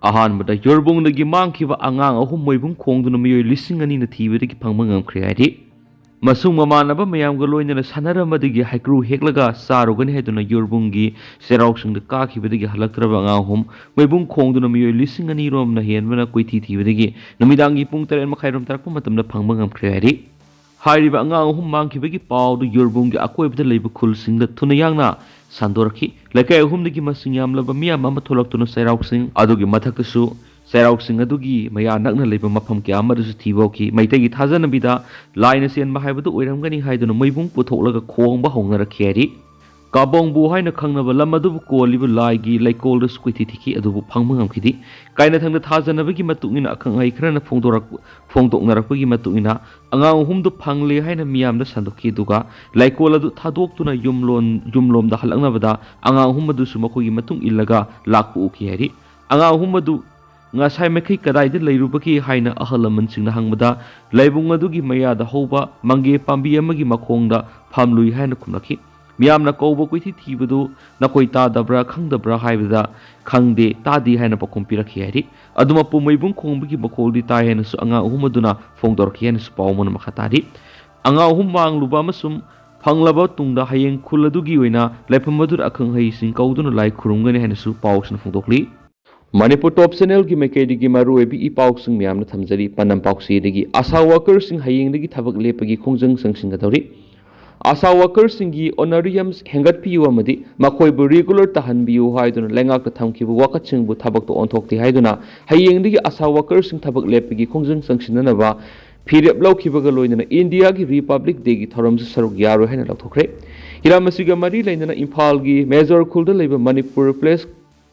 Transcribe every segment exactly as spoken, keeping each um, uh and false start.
ꯑꯍꯥꯟꯕꯗ ꯌꯨꯔꯕꯨꯡꯗꯒꯤ ꯃꯥꯡꯈꯤꯕ ꯑꯉꯥꯡ ꯑꯍꯨꯝ ꯃꯣꯏꯕꯨꯡ ꯈꯣꯡꯗꯨꯅ ꯃꯤꯑꯣꯏ ꯂꯤꯁꯤꯡ ꯑꯅꯤꯅ ꯊꯤꯕꯗꯒꯤ ꯐꯪꯕ ꯉꯝꯈ꯭ꯔꯦ ꯍꯥꯏꯔꯤ꯫ ꯃꯁꯨꯡ ꯃꯃꯥꯟꯅꯕ ꯃꯌꯥꯝꯒ ꯂꯣꯏꯅꯅ ꯁꯥꯟꯅꯔꯝꯕꯗꯒꯤ ꯍꯩꯀ꯭ꯔꯨ ꯍꯦꯛꯂꯒ ꯆꯥꯔꯨꯒꯅꯤ ꯍꯥꯏꯗꯨꯅ ꯌꯨꯔꯕꯨꯡꯒꯤ ꯆꯩꯔꯥꯎ ꯆꯤꯡꯗ ꯀꯥꯈꯤꯕꯗꯒꯤ ꯍꯜꯂꯛꯇ꯭ꯔꯕ ꯑꯉꯥꯡ ꯑꯍꯨꯝ ꯃꯣꯏꯕꯨꯡ ꯈꯣꯡꯗꯨꯅ ꯃꯤꯑꯣꯏ ꯂꯤꯁꯤꯡ ꯑꯅꯤ ꯔꯣꯝꯅ ꯍꯦꯟꯕꯅ ꯀꯣꯏꯊꯤ ꯊꯤꯕꯗꯒꯤ ꯅꯨꯃꯤꯗꯥꯡꯒꯤ ꯄꯨꯡ ꯇꯔꯦꯠ ꯃꯈꯥꯏ ꯔꯣꯝ ꯇꯥꯔꯛꯄ ꯃꯇꯝꯗ ꯐꯪꯕ ꯉꯝꯈ꯭ꯔꯦ ꯍꯥꯏꯔꯤ꯫ ꯍꯥꯏꯔꯤꯕ ꯑꯉꯥꯡ ꯑꯍꯨꯝ ꯃꯥꯡꯈꯤꯕꯒꯤ ꯄꯥꯎꯗꯨ ꯌꯨꯔꯕꯨꯡꯒꯤ ꯑꯀꯣꯏꯕꯗ ꯂꯩꯕ ꯈꯨꯜꯁꯤꯡꯗ ꯊꯨꯅ ꯌꯥꯡꯅ ꯁꯟꯗꯣꯔꯛꯈꯤ꯫ ꯂꯩꯀꯥꯏ ꯑꯍꯨꯝꯗꯒꯤ ꯃꯁꯤꯡ ꯌꯥꯝꯂꯕ ꯃꯤꯌꯥꯝ ꯑꯃ ꯊꯣꯛꯂꯛꯇꯨꯅ ꯆꯩꯔꯥꯎ ꯆꯤꯡ ꯑꯗꯨꯒꯤ ꯃꯊꯛꯇꯁꯨ ꯆꯩꯔꯥꯎ ꯆꯤꯡ ꯑꯗꯨꯒꯤ ꯃꯌꯥ ꯅꯛꯅ ꯂꯩꯕ ꯃꯐꯝ ꯀꯌꯥ ꯑꯃꯗꯁꯨ ꯊꯤꯕ ꯍꯧꯈꯤ꯫ ꯃꯩꯇꯩꯒꯤ ꯊꯥꯖꯅꯕꯤꯗ ꯂꯥꯏꯅ ꯆꯦꯟꯕ ꯍꯥꯏꯕꯗꯨ ꯑꯣꯏꯔꯝꯒꯅꯤ ꯍꯥꯏꯗꯨꯅ ꯃꯣꯏꯕꯨꯡ ꯄꯨꯊꯣꯛꯂꯒ ꯈꯣꯡꯕ ꯍꯧꯅꯔꯛꯈꯤ ꯍꯥꯏꯔꯤ꯫ ꯀꯥꯕꯣꯡꯕꯨ ꯍꯥꯏꯅ ꯈꯪꯅꯕ ꯂꯝ ꯑꯗꯨꯕꯨ ꯀꯣꯜꯂꯤꯕ ꯂꯥꯏꯒꯤ ꯂꯩꯀꯣꯜꯗꯁꯨ ꯀꯣꯏꯊꯤ ꯊꯤꯈꯤ, ꯑꯗꯨꯕꯨ ꯐꯪꯕ ꯉꯝꯈꯤꯗꯦ꯫ ꯀꯥꯏꯅꯊꯪꯗ ꯊꯥꯖꯅꯕꯒꯤ ꯃꯇꯨꯡ ꯏꯟꯅ ꯑꯈꯪ ꯑꯍꯩ ꯈꯔꯅ ꯐꯣꯡꯗꯣꯔꯛ-, ꯐꯣꯡꯗꯣꯛꯅꯔꯛꯄꯒꯤ ꯃꯇꯨꯡ ꯏꯟꯅ ꯑꯉꯥꯡ ꯑꯍꯨꯝꯗꯨ ꯐꯪꯂꯦ ꯍꯥꯏꯅ ꯃꯤꯌꯥꯝꯗ ꯁꯟꯗꯣꯛꯈꯤ, ꯑꯗꯨꯒ ꯂꯩꯀꯣꯜ ꯑꯗꯨ ꯊꯥꯗꯣꯛꯇꯨꯅ ꯌꯨꯝꯂꯣꯟ-, ꯌꯨꯝꯂꯣꯝꯗ ꯍꯜꯂꯛꯅꯕꯗ ꯑꯉꯥꯡ ꯑꯍꯨꯝ ꯑꯗꯨꯁꯨ ꯃꯈꯣꯏꯒꯤ ꯃꯇꯨꯡ ꯏꯜꯂꯒ ꯂꯥꯛꯄ ꯎꯈꯤ ꯍꯥꯏꯔꯤ꯫ ꯑꯉꯥꯡ ꯑꯍꯨꯝ ꯑꯗꯨ ꯉꯁꯥꯏ ꯃꯈꯩ ꯀꯗꯥꯏꯗ ꯂꯩꯔꯨꯕꯒꯦ ꯍꯥꯏꯅ ꯑꯍꯜ ꯂꯃꯟꯁꯤꯡꯅ ꯍꯪꯕꯗ, ꯂꯩꯕꯨꯡ ꯑꯗꯨꯒꯤ ꯃꯌꯥꯗ ꯍꯧꯕ ꯃꯪꯒꯦ ꯄꯥꯝꯕꯤ ꯑꯃꯒꯤ ꯃꯈꯣꯡꯗ ꯐꯝꯂꯨꯏ ꯍꯥꯏꯅ ꯈꯨꯝꯂꯛꯈꯤ꯫ ꯃꯤꯌꯥꯝꯅ ꯀꯧꯕ ꯀꯣꯏꯊꯤ ꯊꯤꯕꯗꯨ ꯅꯈꯣꯏ ꯇꯥꯗꯕ꯭ꯔꯥ ꯈꯪꯗꯕ꯭ꯔꯥ ꯍꯥꯏꯕꯗ, "ꯈꯪꯗꯦ, ꯇꯥꯗꯦ" ꯍꯥꯏꯅ ꯄꯥꯎꯈꯨꯝ ꯄꯤꯔꯛꯈꯤ ꯍꯥꯏꯔꯤ꯫ ꯑꯗꯨꯃꯛꯄꯨ ꯃꯣꯏꯕꯨꯡ ꯈꯣꯡꯕꯒꯤ ꯃꯈꯣꯜꯗꯤ ꯇꯥꯏ ꯍꯥꯏꯅꯁꯨ ꯑꯉꯥꯡ ꯑꯍꯨꯝ ꯑꯗꯨꯅ ꯐꯣꯡꯗꯣꯔꯛꯈꯤ ꯍꯥꯏꯅꯁꯨ ꯄꯥꯎ ꯑꯃꯅ ꯃꯈꯥ ꯇꯥꯔꯤ꯫ ꯑꯉꯥꯡ ꯑꯍꯨꯝ ꯃꯥꯡꯂꯨꯕ ꯑꯃꯁꯨꯡ ꯐꯪꯂꯕ ꯇꯨꯡꯗ ꯍꯌꯦꯡ ꯈꯨꯜ ꯑꯗꯨꯒꯤ ꯑꯣꯏꯅ ꯂꯩꯐꯝ ꯑꯗꯨꯗ ꯑꯈꯪ ꯑꯍꯩꯁꯤꯡ ꯀꯧꯗꯨꯅ ꯂꯥꯏ ꯈꯨꯔꯨꯝꯒꯅꯤ ꯍꯥꯏꯅꯁꯨ ꯄꯥꯎꯁꯤꯅ ꯐꯣꯡꯗꯣꯛꯂꯤ꯫ ꯃꯅꯤꯄꯨꯔ ꯇꯣꯞ ꯆꯦꯅꯦꯜꯒꯤ ꯃꯥꯏꯀꯩꯗꯒꯤ ꯃꯔꯨꯑꯣꯏꯕ ꯏ ꯄꯥꯎꯁꯤꯡ ꯃꯌꯥꯝꯅ ꯊꯝꯖꯔꯤ꯫ ꯄꯥꯟꯗꯝ ꯄꯥꯎꯆꯦꯗꯒꯤ ꯑꯥꯁꯥ ꯋꯥꯀꯔꯁꯤꯡ ꯍꯌꯦꯡꯗꯒꯤ ꯊꯕꯛ ꯂꯦꯞꯄꯒꯤ ꯈꯣꯡꯖꯪ ꯆꯪꯁꯤꯟꯒꯗꯧꯔꯤ꯫ ꯑꯥꯁꯥ ꯋꯥꯀꯔꯁꯤꯡꯒꯤ ꯑꯣꯅꯔꯤꯌꯝꯁ ꯍꯦꯟꯒꯠꯄꯤꯌꯨ ꯑꯃꯗꯤ ꯃꯈꯣꯏꯕꯨ ꯔꯤꯒꯨꯂꯔ ꯇꯥꯍꯟꯕꯤꯌꯨ ꯍꯥꯏꯗꯨꯅ ꯂꯩꯉꯥꯛꯇ ꯊꯝꯈꯤꯕ ꯋꯥꯀꯠꯁꯤꯡꯕꯨ ꯊꯕꯛꯇ ꯑꯣꯟꯊꯣꯛꯇꯦ ꯍꯥꯏꯗꯨꯅ ꯍꯌꯦꯡꯗꯒꯤ ꯑꯥꯁꯥ ꯋꯥꯀꯔꯁꯤꯡ ꯊꯕꯛ ꯂꯦꯞꯄꯒꯤ ꯈꯣꯡꯖꯪ ꯆꯪꯁꯤꯟꯅꯅꯕ ꯐꯤꯔꯦꯞ ꯂꯧꯈꯤꯕꯒ ꯂꯣꯏꯅꯅ ꯏꯟꯗꯤꯌꯥꯒꯤ ꯔꯤꯄꯕ꯭ꯂꯤꯛ ꯗꯦꯒꯤ ꯊꯧꯔꯝꯁꯨ ꯁꯔꯨꯛ ꯌꯥꯔꯣꯏ ꯍꯥꯏꯅ ꯂꯥꯎꯊꯣꯛꯈ꯭ꯔꯦ꯫ ꯍꯤꯔꯝ ꯑꯁꯤꯒ ꯃꯔꯤ ꯂꯩꯅꯅ ꯏꯝꯐꯥꯜꯒꯤ ꯃꯦꯖꯣꯔ ꯈꯨꯜꯗ ꯂꯩꯕ ꯃꯅꯤꯄꯨꯔ ꯄ꯭ꯔꯦꯁ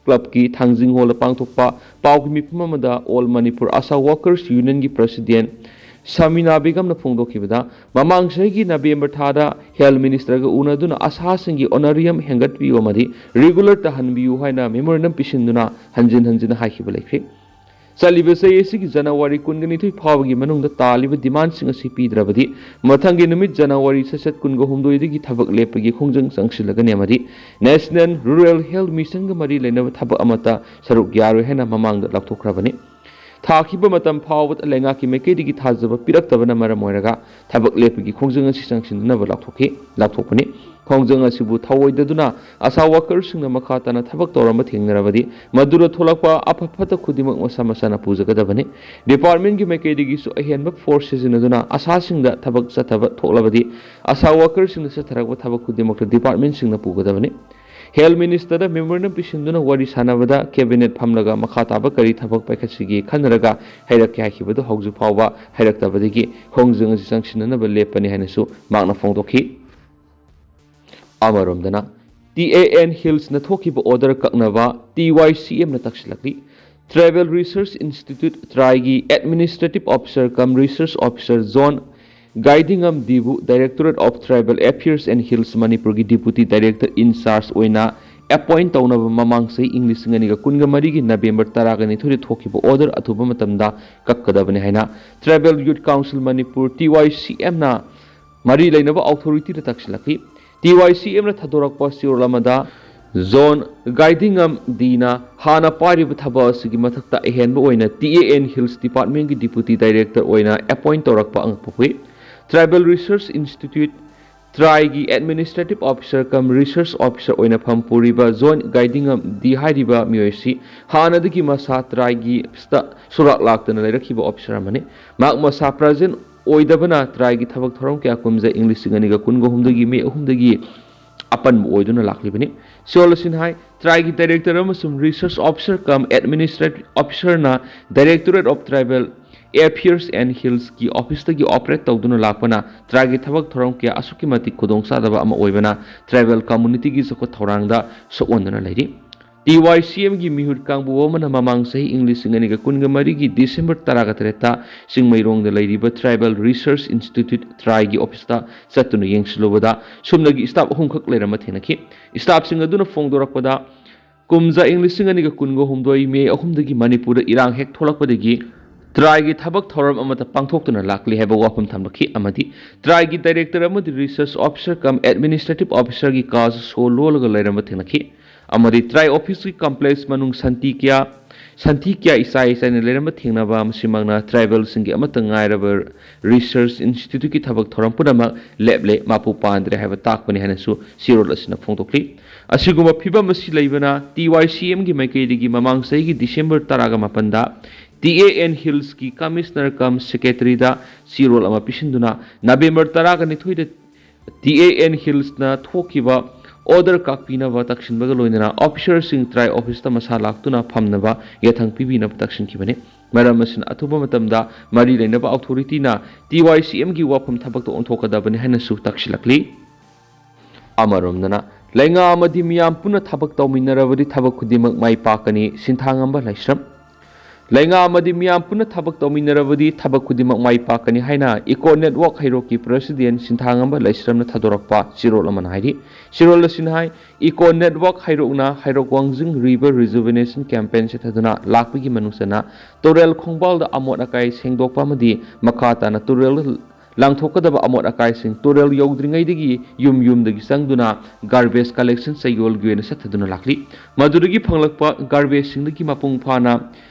ꯀ꯭ꯂꯕꯀꯤ ꯊꯥꯡꯖꯤꯡ ꯍꯣꯜꯗ ꯄꯥꯡꯊꯣꯛꯄ ꯄꯥꯎꯒꯤ ꯃꯤꯐꯝ ꯑꯃꯗ ꯑꯣꯜ ꯃꯅꯤꯄꯨꯔ ꯑꯥꯁꯥ ꯋꯥꯀꯔꯁ ꯌꯨꯅꯤꯌꯟꯒꯤ ꯄ꯭ꯔꯁꯤꯗꯦꯟ ꯁꯃꯤꯅꯥ ꯕꯦꯒꯝꯅ ꯐꯣꯡꯗꯣꯛꯈꯤꯕꯗ, ꯃꯃꯥꯡ ꯆꯍꯤꯒꯤ ꯅꯕꯦꯝꯕꯔ ꯊꯥꯗ ꯍꯦꯜꯊ ꯃꯤꯅꯤꯁꯇꯔꯒ ꯎꯅꯗꯨꯅ ꯑꯥꯁꯥꯁꯤꯡꯒꯤ ꯑꯣꯅꯔꯤꯌꯝ ꯍꯦꯟꯒꯠꯄꯤꯌꯨ ꯑꯃꯗꯤ ꯔꯤꯒꯨꯂꯔ ꯇꯥꯍꯟꯕꯤꯌꯨ ꯍꯥꯏꯅ ꯃꯦꯃꯣꯔꯦꯟꯗꯝ ꯄꯤꯁꯤꯟꯗꯨꯅ ꯍꯟꯖꯤꯟ ꯍꯟꯖꯤꯟ ꯍꯥꯏꯈꯤꯕ ꯂꯩꯈ꯭ꯔꯦ꯫ ꯆꯠꯂꯤꯕ ꯆꯍꯤ ꯑꯁꯤꯒꯤ ꯖꯅꯋꯥꯔꯤ ꯀꯨꯟꯒ ꯅꯤꯊꯣꯏ ꯐꯥꯎꯕꯒꯤ ꯃꯅꯨꯡꯗ ꯇꯥꯜꯂꯤꯕ ꯗꯤꯃꯥꯟꯁꯤꯡ ꯑꯁꯤ ꯄꯤꯗ꯭ꯔꯕꯗꯤ ꯃꯊꯪꯒꯤ ꯅꯨꯃꯤꯠ ꯖꯅꯋꯥꯔꯤ ꯁꯠ ꯁꯠ ꯀꯨꯟꯒ ꯍꯨꯝꯗꯣꯏꯗꯒꯤ ꯊꯕꯛ ꯂꯦꯞꯄꯒꯤ ꯈꯣꯡꯖꯪ ꯆꯪꯁꯤꯜꯂꯒꯅꯤ ꯑꯃꯗꯤ National Rural Health Missionꯒ ꯃꯔꯤ ꯂꯩꯅꯕ ꯊꯕꯛ ꯑꯃꯠꯇ ꯁꯔꯨꯛ ꯌꯥꯔꯣꯏ ꯍꯥꯏꯅ ꯃꯃꯥꯡꯗ ꯂꯥꯎꯊꯣꯛꯈ꯭ꯔꯕꯅꯤ꯫ ꯊꯥꯈꯤꯕ ꯃꯇꯝ ꯐꯥꯎꯕꯗ ꯂꯩꯉꯥꯛꯀꯤ ꯃꯥꯏꯀꯩꯗꯒꯤ ꯊꯥꯖꯕ ꯄꯤꯔꯛꯇꯕꯅ ꯃꯔꯝ ꯑꯣꯏꯔꯒ ꯊꯕꯛ ꯂꯦꯞꯄꯒꯤ ꯈꯣꯡꯖꯪ ꯑꯁꯤ ꯆꯪꯁꯤꯟꯅꯅꯕ ꯂꯥꯎꯊꯣꯛꯈꯤ ꯂꯥꯎꯊꯣꯛꯄꯅꯤ꯫ ꯈꯣꯡꯖꯪ ꯑꯁꯤꯕꯨ ꯊꯧꯑꯣꯏꯗꯗꯨꯅ ꯑꯁꯥ ꯋꯥꯀꯔꯁꯤꯡꯅ ꯃꯈꯥ ꯇꯥꯅ ꯊꯕꯛ ꯇꯧꯔꯝꯕ ꯊꯦꯡꯅꯔꯕꯗꯤ ꯃꯗꯨꯗ ꯊꯣꯛꯂꯛꯄ ꯑꯐ ꯐꯠꯇ ꯈꯨꯗꯤꯡꯃꯛ ꯃꯁꯥ ꯃꯁꯥꯅ ꯄꯨꯖꯒꯗꯕꯅꯤ꯫ ꯗꯤꯄꯥꯔꯠꯃꯦꯟꯒꯤ ꯃꯥꯏꯀꯩꯗꯒꯤꯁꯨ ꯑꯍꯦꯟꯕ ꯐꯣꯔꯁ ꯁꯤꯖꯤꯟꯅꯗꯨꯅ ꯑꯁꯥꯁꯤꯡꯗ ꯊꯕꯛ ꯆꯠꯊꯕ ꯊꯣꯛꯂꯕꯗꯤ ꯑꯁꯥ ꯋꯥꯀꯔꯁꯤꯡꯅ ꯆꯠꯊꯔꯛꯄ ꯊꯕꯛ ꯈꯨꯗꯤꯡꯃꯛꯇ ꯗꯤꯄꯥꯔꯠꯃꯦꯟꯁꯤꯡꯅ ꯄꯨꯒꯗꯕꯅꯤ꯫ ꯍꯦꯜꯊ ꯃꯤꯅꯤꯁꯇꯔꯗ ꯃꯦꯃꯣꯔꯦꯟꯗꯝ ꯄꯤꯁꯤꯟꯗꯨꯅ ꯋꯥꯔꯤ ꯁꯥꯟꯅꯕꯗ ꯀꯦꯕꯤꯅꯦꯠ ꯐꯝꯂꯒ ꯃꯈꯥ ꯇꯥꯕ ꯀꯔꯤ ꯊꯕꯛ ꯄꯥꯏꯈꯠꯁꯤꯒꯦ ꯈꯟꯅꯔꯒ ꯍꯥꯏꯔꯛꯀꯦ ꯍꯥꯏꯈꯤꯕꯗꯨ ꯍꯧꯖꯤꯛ ꯐꯥꯎꯕ ꯍꯥꯏꯔꯛꯇꯕꯗꯒꯤ ꯈꯣꯡꯖꯪ ꯑꯁꯤ ꯆꯪꯁꯤꯟꯅꯅꯕ ꯂꯦꯞꯄꯅꯤ ꯍꯥꯏꯅꯁꯨ ꯃꯍꯥꯛꯅ ꯐꯣꯡꯗꯣꯛꯈꯤ꯫ ꯑꯃꯔꯣꯝꯗꯅ, ꯇꯤ ꯑꯦ ꯑꯦꯟ ꯍꯤꯜꯁꯅ ꯊꯣꯛꯈꯤꯕ order ꯀꯛꯅꯕ T Y C ꯑꯦꯝꯅ ꯇꯛꯁꯤꯜꯂꯛꯂꯤ꯫ Tribal Research Institute, TRAIꯒꯤ Administrative Officer cum Research Officer John ꯒꯥꯏꯗꯤꯉꯝ ꯗꯤꯕꯨ Directorate of Tribal Affairs and Hills ꯃꯅꯤꯄꯨꯔꯒꯤ Deputy Director in Charge ꯑꯣꯏꯅ ꯑꯦꯄꯣꯏꯟ ꯇꯧꯅꯕ ꯃꯃꯥꯡ ꯆꯍꯤ ꯏꯪ ꯂꯤꯁꯤꯡ ꯑꯅꯤꯒ ꯀꯨꯟꯒ ꯃꯔꯤꯒꯤ ꯅꯕꯦꯝꯕꯔ ꯇꯔꯥꯒ ꯅꯤꯊꯣꯏꯗ ꯊꯣꯛꯈꯤꯕ ꯑꯣꯔꯗꯔ ꯑꯊꯨꯕ ꯃꯇꯝꯗ ꯀꯛꯀꯗꯕꯅꯤ ꯍꯥꯏꯅ Tribal Youth Council Manipur, T Y C ꯑꯦꯝꯅ ꯃꯔꯤ ꯂꯩꯅꯕ ꯑꯣꯊꯣꯔꯤꯇꯤꯗ ꯇꯛꯁꯤꯜꯂꯛꯈꯤ꯫ ꯇꯤ ꯋꯥꯏ ꯁꯤ ꯑꯦꯝꯅ ꯊꯥꯗꯣꯔꯛꯄ ꯆꯦꯔꯣꯜ ꯑꯃꯗ ꯖꯣꯟ ꯒꯥꯏꯗꯤꯉꯝ ꯗꯤꯅ ꯍꯥꯟꯅ ꯄꯥꯏꯔꯤꯕ ꯊꯕꯛ ꯑꯁꯤꯒꯤ ꯃꯊꯛꯇ ꯑꯍꯦꯟꯕ ꯑꯣꯏꯅ ꯇꯤ ꯑꯦ ꯑꯦꯟ ꯍꯤꯜꯁ ꯗꯤꯄꯥꯔꯠꯃꯦꯟꯒꯤ ꯗꯤꯄꯨꯇꯤ ꯗꯥꯏꯔꯦꯛꯇꯔ ꯑꯣꯏꯅ ꯑꯦꯄꯣꯏꯟ ꯇꯧꯔꯛꯄ ꯑꯉꯛꯄ ꯄꯣꯛꯏ꯫ Tribal Research Institute, TRAIꯒꯤ Administrative Officer cum Research Officer ꯑꯣꯏꯅ ꯐꯝ ꯄꯨꯔꯤꯕ ꯖꯣꯟ ꯒꯥꯏꯗꯤꯉꯝ ꯗꯤ ꯍꯥꯏꯔꯤꯕ ꯃꯤꯑꯣꯏ ꯑꯁꯤ ꯍꯥꯟꯅꯗꯒꯤ ꯃꯁꯥ TRAIꯒꯤ ꯁꯤꯗ ꯁꯨꯔꯥꯛ ꯂꯥꯛꯇꯅ ꯂꯩꯔꯛꯈꯤꯕ ꯑꯣꯐꯤꯁꯔ ꯑꯃꯅꯤ꯫ ꯃꯍꯥꯛ ꯃꯁꯥ ꯄ꯭ꯔꯖꯦꯟ ꯑꯣꯏꯗꯕꯅ TRAIꯒꯤ ꯊꯕꯛ ꯊꯧꯔꯝ ꯀꯌꯥ ꯀꯨꯝꯖ ꯏꯪ ꯂꯤꯁꯤꯡ ꯑꯅꯤꯒ ꯀꯨꯟꯒ ꯍꯨꯝꯗꯣꯏꯒꯤ ꯃꯦ ꯑꯍꯨꯝꯗꯒꯤ ꯑꯄꯟꯕ ꯑꯣꯏꯗꯨꯅ ꯂꯥꯛꯂꯤꯕꯅꯤ꯫ ꯁꯤꯑꯣꯜ ꯑꯁꯤꯅ ꯍꯥꯏ, TRAIꯒꯤ ꯗꯥꯏꯔꯦꯛꯇꯔ ꯑꯃꯁꯨꯡ ꯔꯤꯁꯔꯆ ꯑꯣꯐꯤꯁꯔ ꯀꯝ ꯑꯦꯗꯃꯤꯅꯤꯁꯇ꯭ꯔꯦꯇꯤꯚ ꯑꯣꯐꯤꯁꯔꯅ Directorate of Tribal Affairs and Hillsꯀꯤ ꯑꯣꯐꯤꯁꯇꯒꯤ ꯑꯣꯄꯔꯦꯠ ꯇꯧꯗꯨꯅ ꯂꯥꯛꯄꯅ TRAIꯒꯤ ꯊꯕꯛ ꯊꯧꯔꯝ ꯀꯌꯥ ꯑꯁꯨꯛꯀꯤ ꯃꯇꯤꯛ ꯈꯨꯗꯣꯡꯆꯥꯗꯕ ꯑꯃ ꯑꯣꯏꯕꯅ ꯇ꯭ꯔꯥꯏꯕꯦꯜ ꯀꯝꯃꯨꯅꯤꯇꯤꯒꯤ ꯆꯥꯎꯈꯠ ꯊꯧꯔꯥꯡꯗ ꯁꯣꯛꯍꯟꯗꯨꯅ ꯂꯩꯔꯤ꯫ ꯇꯤ ꯋꯥꯏ ꯁꯤ ꯑꯦꯝꯒꯤ ꯃꯤꯍꯨꯠ ꯀꯥꯡꯕꯨ ꯑꯃꯅ ꯃꯃꯥꯡ ꯆꯍꯤ ꯏꯪ ꯂꯤꯁꯤꯡ ꯑꯅꯤꯒ ꯀꯨꯟꯒ ꯃꯔꯤꯒꯤ ꯗꯤꯁꯦꯝꯕꯔ ꯇꯔꯥꯒ ꯇꯔꯦꯠꯇ ꯆꯤꯡꯃꯩꯔꯣꯡꯗ ꯂꯩꯔꯤꯕ Tribal Research Institute, TRAIꯒꯤ ꯑꯣꯐꯤꯁꯇ ꯆꯠꯇꯨꯅ ꯌꯦꯡꯁꯤꯜꯂꯨꯕꯗ ꯁꯨꯞꯅꯒꯤ ꯁ꯭ꯇꯥꯐ ꯑꯍꯨꯝꯈꯛ ꯂꯩꯔꯝꯕ ꯊꯦꯡꯅꯈꯤ꯫ ꯁ꯭ꯇꯥꯐꯁꯤꯡ ꯑꯗꯨꯅ ꯐꯣꯡꯗꯣꯔꯛꯄꯗ, ꯀꯨꯝꯖꯥ ꯏꯪ ꯂꯤꯁꯤꯡ ꯑꯅꯤꯒ ꯀꯨꯟꯒ ꯍꯨꯝꯗꯣꯏ ꯃꯦ ꯑꯍꯨꯝꯗꯒꯤ ꯃꯅꯤꯄꯨꯔꯗ ꯏꯔꯥꯡ ꯍꯦꯛ ꯊꯣꯛꯂꯛꯄꯗꯒꯤ ꯇ꯭ꯔꯥꯏꯒꯤ ꯊꯕꯛ ꯊꯧꯔꯝ ꯑꯃꯠꯇ ꯄꯥꯡꯊꯣꯛꯇꯨꯅ ꯂꯥꯛꯂꯤ ꯍꯥꯏꯕ ꯋꯥꯐꯝ ꯊꯝꯂꯛꯈꯤ꯫ ꯑꯃꯗꯤ ꯇ꯭ꯔꯥꯏꯒꯤ ꯗꯥꯏꯔꯦꯛꯇꯔ ꯑꯃꯗꯤ ꯔꯤꯁꯔꯁ ꯑꯣꯐꯤꯁꯔ ꯀꯝ ꯑꯦꯗꯃꯤꯅꯤꯁꯇ꯭ꯔꯦꯇꯤꯚ ꯑꯣꯐꯤꯁꯔꯒꯤ ꯀꯥꯁꯨ ꯁꯣ ꯂꯣꯜꯂꯒ ꯂꯩꯔꯝꯕ ꯊꯦꯡꯅꯈꯤ꯫ ꯑꯃꯗꯤ ꯇ꯭ꯔꯥꯏ ꯑꯣꯐꯤꯁꯀꯤ ꯀꯝꯄ꯭ꯂꯦꯛꯁ ꯃꯅꯨꯡ ꯁꯟꯇꯤ ꯀꯌꯥ ꯁꯟꯊꯤ ꯀꯌꯥ ꯏꯆꯥꯏ ꯏꯆꯥꯏꯅ ꯂꯩꯔꯝꯕ ꯊꯦꯡꯅꯕ, ꯃꯁꯤꯃꯛꯅ ꯇ꯭ꯔꯥꯏꯕꯦꯜꯁꯤꯡꯒꯤ ꯑꯃꯠꯇ ꯉꯥꯏꯔꯕ ꯔꯤꯁꯔꯁ ꯏꯟꯁꯇꯤꯇ꯭ꯌꯨꯠꯀꯤ ꯊꯕꯛ ꯊꯧꯔꯝ ꯄꯨꯝꯅꯃꯛ ꯂꯦꯞꯂꯦ, ꯃꯄꯨ ꯄꯥꯟꯗ꯭ꯔꯦ ꯍꯥꯏꯕ ꯇꯥꯛꯄꯅꯤ ꯍꯥꯏꯅꯁꯨ ꯆꯦꯔꯣꯜ ꯑꯁꯤꯅ ꯐꯣꯡꯗꯣꯛꯂꯤ꯫ ꯑꯁꯤꯒꯨꯝꯕ ꯐꯤꯕꯝ ꯑꯁꯤ ꯂꯩꯕꯅ ꯇꯤ ꯋꯥꯏ ꯁꯤ ꯑꯦꯝꯒꯤ ꯃꯥꯏꯀꯩꯗꯒꯤ ꯃꯃꯥꯡ ꯆꯍꯤꯒꯤ ꯗꯤꯁꯦꯝꯕꯔ ꯇꯔꯥꯒ ꯃꯥꯄꯟꯗ ꯇꯤ ꯑꯦ ꯑꯦꯟ ꯍꯤꯜꯁꯀꯤ ꯀꯃꯤꯁꯅꯔ ꯀꯝ ꯁꯦꯀ꯭ꯔꯦꯇꯔꯤꯗ ꯆꯦꯔꯣꯜ ꯑꯃ ꯄꯤꯁꯤꯟꯗꯨꯅ ꯅꯕꯦꯝꯕꯔ ꯇꯔꯥꯒ ꯅꯤꯊꯣꯏꯗ ꯇꯤ ꯑꯦ ꯑꯦꯟ ꯍꯤꯜꯁꯅ ꯊꯣꯛꯈꯤꯕ ꯑꯣꯔꯗꯔ ꯀꯥꯛꯄꯤꯅꯕ ꯇꯛꯁꯤꯟꯕꯒ ꯂꯣꯏꯅꯅ ꯑꯣꯐꯤꯁꯔꯁꯤꯡ ꯇ꯭ꯔꯥꯏ ꯑꯣꯐꯤꯁꯇ ꯃꯁꯥ ꯂꯥꯛꯇꯨꯅ ꯐꯝꯅꯕ ꯌꯥꯊꯪ ꯄꯤꯕꯤꯅꯕ ꯇꯛꯁꯤꯟꯈꯤꯕꯅꯤ꯫ ꯃꯔꯝ ꯑꯁꯤꯅ ꯑꯊꯨꯕ ꯃꯇꯝꯗ ꯃꯔꯤ ꯂꯩꯅꯕ ꯑꯣꯊꯣꯔꯤꯇꯤꯅ ꯇꯤ ꯋꯥꯏ ꯁꯤ ꯑꯦꯝꯒꯤ ꯋꯥꯐꯝ ꯊꯕꯛꯇ ꯑꯣꯟꯊꯣꯛꯀꯗꯕꯅꯤ ꯍꯥꯏꯅꯁꯨ ꯇꯛꯁꯤꯜꯂꯛꯂꯤ꯫ ꯑꯃꯔꯣꯝꯗꯅ ꯂꯩꯉꯥꯛ ꯑꯃꯗꯤ ꯃꯤꯌꯥꯝ ꯄꯨꯟꯅ ꯊꯕꯛ ꯇꯧꯃꯤꯟꯅꯔꯕꯗꯤ ꯊꯕꯛ ꯈꯨꯗꯤꯡꯃꯛ ꯃꯥꯏ ꯄꯥꯛꯀꯅꯤ, ꯁꯤꯟꯊꯥꯉꯝꯕ ꯂꯥꯏꯁ꯭ꯔꯝ꯫ ꯂꯩꯉꯥꯛ ꯑꯃꯗꯤ ꯃꯤꯌꯥꯝ ꯄꯨꯟꯅ ꯊꯕꯛ ꯇꯧꯃꯤꯟꯅꯔꯕꯗꯤ ꯊꯕꯛ ꯈꯨꯗꯤꯡꯃꯛ ꯃꯥꯏ ꯄꯥꯛꯀꯅꯤ ꯍꯥꯏꯅ ꯏꯀꯣ ꯅꯦꯠꯋꯥꯛ ꯍꯩꯔꯣꯛꯀꯤ ꯄ꯭ꯔꯦꯁꯤꯗꯦꯟ ꯁꯤꯟꯊꯥꯉꯝꯕ ꯂꯥꯏꯁ꯭ꯔꯝꯅ ꯊꯥꯗꯣꯔꯛꯄ ꯆꯦꯔꯣꯜ ꯑꯃꯅ ꯍꯥꯏꯔꯤ꯫ ꯆꯦꯔꯣꯜ ꯑꯁꯤꯅ ꯍꯥꯏ, ꯏꯀꯣ ꯅꯦꯠꯋꯥꯛ ꯍꯩꯔꯣꯛꯅ ꯍꯩꯔꯣꯛ ꯋꯥꯡꯖꯤꯡ ꯔꯤꯚꯔ ꯔꯤꯖꯨꯚꯤꯅꯦꯁꯟ ꯀꯦꯝꯄꯦꯟ ꯆꯠꯊꯗꯨꯅ ꯂꯥꯛꯄꯒꯤ ꯃꯅꯨꯡ ꯆꯟꯅ ꯇꯨꯔꯦꯜ ꯈꯣꯡꯕꯥꯜꯗ ꯑꯃꯣꯠ ꯑꯀꯥꯏ ꯁꯦꯡꯗꯣꯛꯄ ꯑꯃꯗꯤ ꯃꯈꯥ ꯇꯥꯅ ꯇꯨꯔꯦꯜꯗ ꯂꯪꯊꯣꯛꯀꯗꯕ ꯑꯃꯣꯠ ꯑꯀꯥꯏꯁꯤꯡ ꯇꯨꯔꯦꯜ ꯌꯧꯗ꯭ꯔꯤꯉꯩꯗꯒꯤ ꯌꯨꯝ ꯌꯨꯝꯗꯒꯤ ꯆꯪꯗꯨꯅ ꯒꯥꯔꯕꯦꯖ ꯀꯂꯦꯛꯁꯟ ꯆꯌꯣꯜꯒꯤ ꯑꯣꯏꯅ ꯆꯠꯊꯗꯨꯅ ꯂꯥꯛꯂꯤ꯫ ꯃꯗꯨꯗꯒꯤ ꯐꯪꯂꯛꯄ ꯒꯥꯔꯕꯦꯖꯁꯤꯡꯗꯒꯤ ꯃꯄꯨꯡ ꯐꯥꯅ